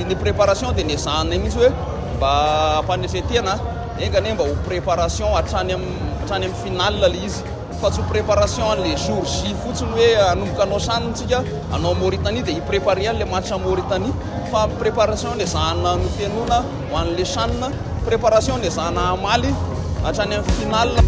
ny préparation dia niezahanay mihitsy hoe mba hampanetre-tena, enga anie mba ho préparation hatrany hatrany amin'ny finale ilay izy fa tsy ho préparation an'ilay jour J fotsiny hoe hanomboka hanao CHAN tsika hanao Mauritanie dia hi-préparer an'ilay match Mauritanie fa préparation nezahana nofenoina ho an'ilay CHAN, préparation nezahana hamaly hatrany amin'ny finale.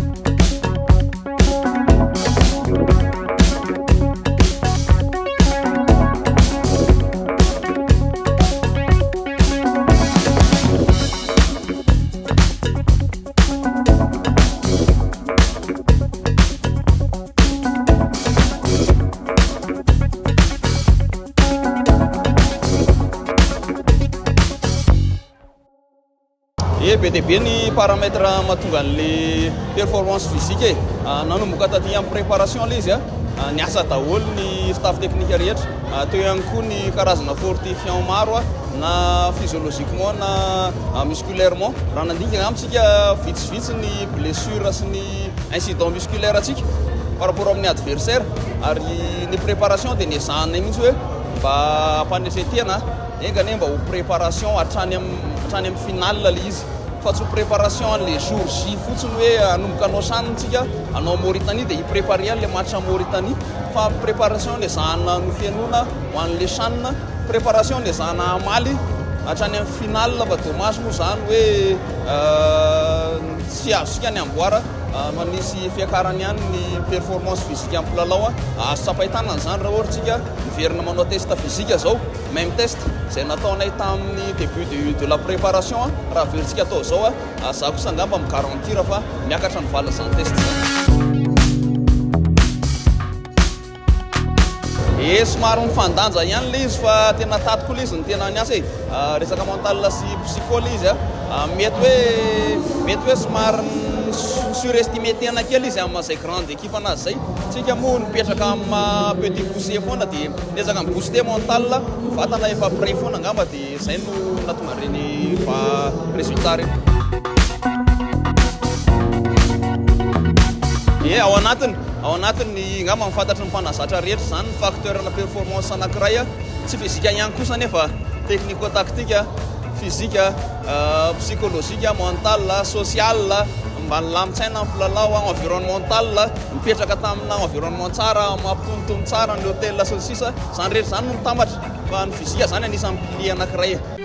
E, be dia be ny paramètre mahatonga an'le performance physique e. Nanomboka taty amin'ny préparation ilay izy a, niasa daholo ny staff technique rehetra. Teo ihany koa ny karazana fortifiant maro a, na physiologiquement na musculairement. Raha nandinika angamba isika vitsivitsy ny blessure sy ny incident musculaire antsika par rapport amin'ny adversaire. Ary ny préparation dia niezahanay mihitsy hoe mba hampanetre-tena. Enga anie mba ho préparation hatrany hatrany amin'ny finale ilay izy fa tsy ho préparation an'ilay jour J fotsiny hoe hanomboka hanao CHAN tsika hanao Mauritanie dia hi-préparer an'ilay match Mauritanie fa préparation nezahana nofenoina ho an'ilay CHAN, préparation nezahana hamaly hatrany amin'ny finale fa dommage moa izany hoe tsy azontsika ny amboara fa nisy fiakarany ihany ny performance physique amin'ny mpilalao. Azo tsapain-tanana izany raha ohatra tsika miverina manao test physique izao. Même test izay nataonay tamin'ny début de de la préparation raha averintsika atao izao za kosa angamba mi garantir fa miakatra ny valin'izany test izany. Eh somary mifandanja ihany ilay izy fa tena tato koa ilay izy no tena niasa e. Resaka mental sy psycho ilay izy a. Mety hoe mety hoe somary surestimer tena kely izy amin'izay grande équipe anazy izay. Tsika moa nipetraka amin'ny maha petit poussé foana dia niezaka mi booster mental, ny vatana efa prêt foana angamba dia izay no nahatonga an'ireny résultat ireny. Ie, ao anatiny, ao anatiny angamba ny fantatry ny mpanazatra rehetra izany ny facteur na performance anankiray, tsy physique ihany kosa anefa, technico-tactique, physique, psychologique, mental, social, Mba nilamin-tsaina ny mpilalao, environnemental, nipetraka tamina environnement tsara, mampitonitony tsara ny hotel sy ny sisa, izany rehetra izany no mitambatra fa ny physique izany anisan'ny pilier anankiray.